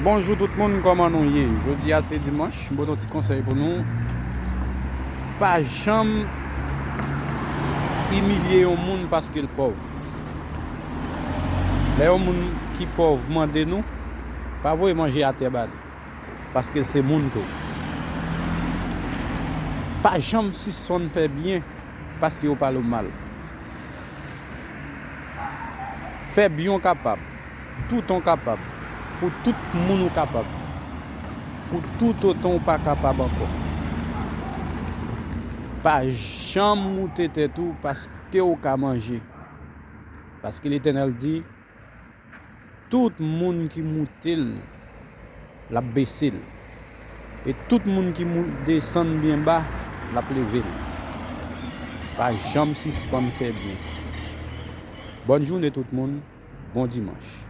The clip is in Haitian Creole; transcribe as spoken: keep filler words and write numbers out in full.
Bonjou tout moun, kòman nou ye? Jodi a se dimanch, m pote yon ti konsèy pou nou. Pa janm imilye yon moun paske l pòv. Lè yon moun ki pòv mande nou, pa voye manje atè ba li, paske l se moun tou. Pa janm sispann fè byen paske yo pale w mal. Fè byen w kapab, toutan w kapab, pou tout moun ou kapab, pou toutotan w pa kapab ankò. Pa janm moute tèt ou paske w ka manje. Paske Letènèl di, tout moun ki moute l, l ap bese l. E tout moun ki mou-, desann byen ba, l ap leve l. Pa janm sispann fè byen. Bòn jounen tout moun, bon dimanch.